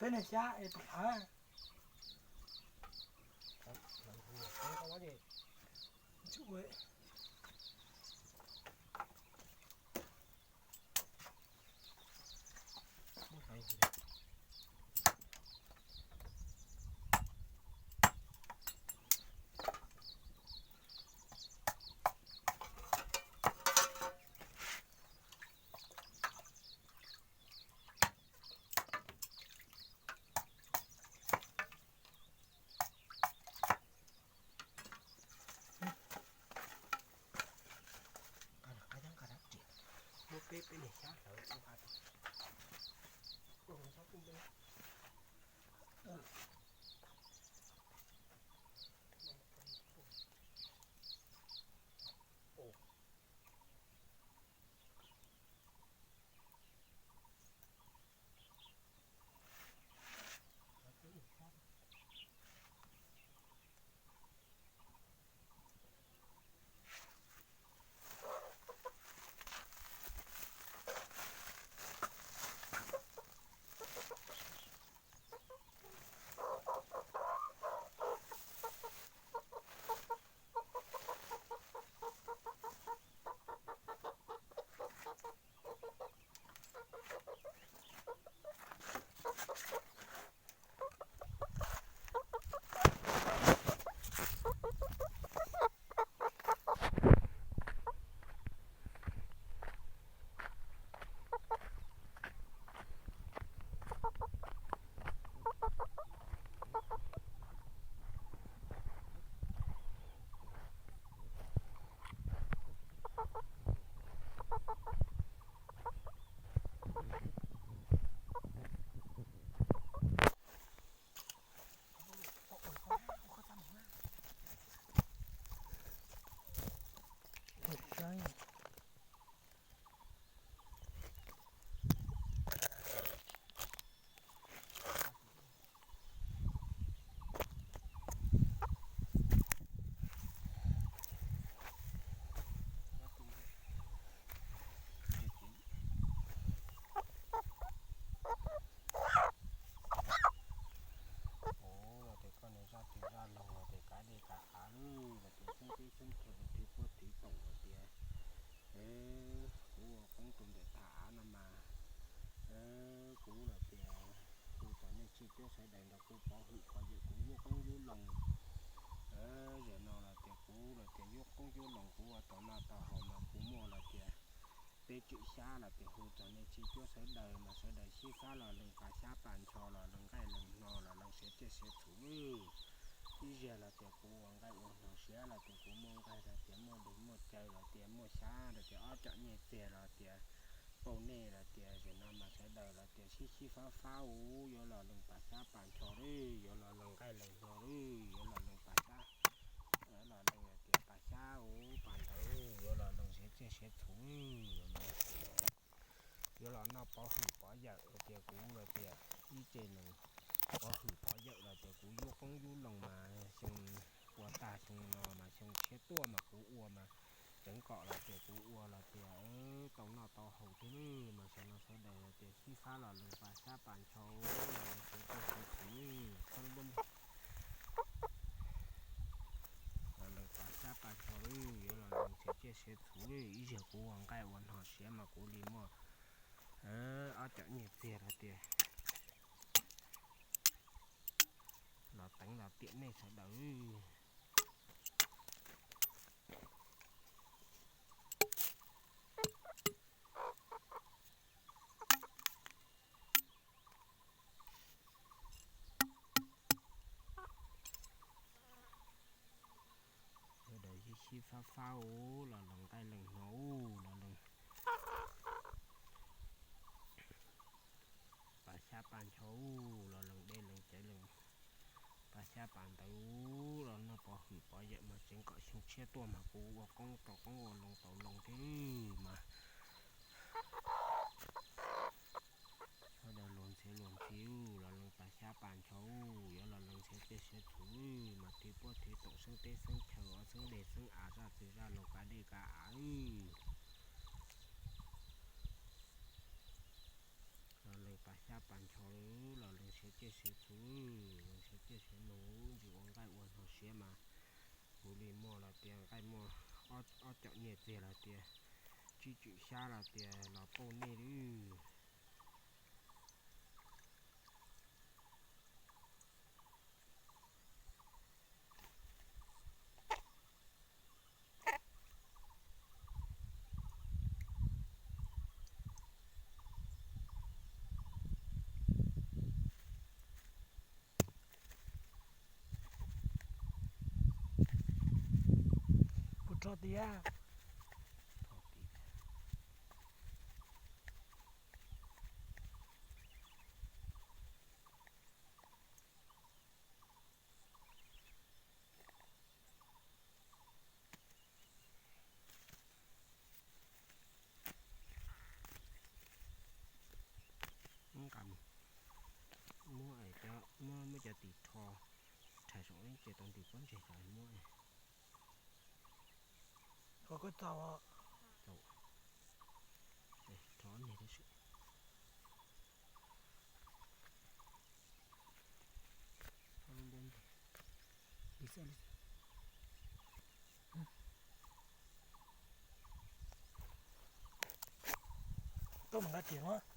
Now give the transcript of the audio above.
Peb niag xyab es pom hav. Muab peb peb niag xyab hlawv ua ha. Ua los tias koj niag zaj twg zaj laug los tias kav dej kav av lawm los tias xeeb teb xeeb chaw thwv puab thwv toom los tias kuv ua qoob rau ntawm thaj av no mas kuv los tias hu txog nej tsib cuab sawv daws nrog kuv pov hwm pov yawm kuv yuav qoob yuav loo. Zaum no los tias kuv los tias yuav qoob yuav loo kuv ua tau noj tau haus mas kuv muaj los tias peb tswm xyab los tias hu txog nej tsib cuab sawv daws mas sawv daws sib fab los lees pas xyab pas ntsho los lees nqaij lees hno los lees siav tsiaj siav txhuv. Ib zaug los tias kuv ua nqaij ua hno siav los tias kuv muaj nqaij los tias muaj dej muaj cawv los tias muaj xyab los tias ob cov nyiaj txiag los tias pauj nej los tias zaum no mas sawv daws los tias sib sib fab fab ua yuav los lees pas xyab pas ntsho lawm, yuav los lees nqaij lees hno lawm, yuav los lees pas xyab, los lees tias pas xyab ua pas ntawv, yuav los lees siav tsiaj siav txhuv, yuav los noj pov hwm pov yawm los tias kuv los tias ib tse nees pov hwm pov yawm los tias kuv yuav qoob yuav loo mas xyoo ua tag xyoo no mas xyoo tshiab tuaj mas kuv ua mas tseev kom los tias kuv ua los tias tau noj tau haus thiab lawm mas sawv no sawv daws los tias sib fab los lees pas xyab pas ntsho, los lees siav tsiaj siav txhuv, los lees pas xyab pas ntsho lawm, yuav los lees siav tsiaj siav txhuv lawm. Ib zaug kuv ua nqaij ua hno siav mas kuv li muaj ob cov nyiaj txiag los tias los teev los tiam nej sawv daws. Sawv daws sib sib fab fab ua los lees nqaij lees hno ua los lees pas xyab pas ntsho ua los lees dej lees cawv lees pas xyab pas ntawv los noj pov hwm pov yawm mas tseev kom xyoo tshiab tuaj mas kuv ua qoob tau qoob ua loo tau loo thiab mas sawv daws luag ntxhi luag ntxhi los lees pas xyab pas ntsho, yuav los lees siav tsiaj siav txhuv mas thwv puab thwv toom xeeb teb xeeb chaw xeeb dej xeeb av zaj txwg zaj laug kav dej kav av los lees pas xyab pas ntsho Ciaj siav txhuv, zoo siab ciaj siav nus, ntsis ua nqaij ua hno siav mas kuv li muaj los tias nqaij muaj ob caum nyiaj txiag los tias tsib tswm xyab los tias los pauj nej lawm. Kuv rho tiag. Nqa mus, muab cov, muab muab cov tis rho, rhais saum ib ce tau ntim pob ntseg cov muab. Koj txaus, txaus, rho niag tab sis. Tuaj mus nqa tis no.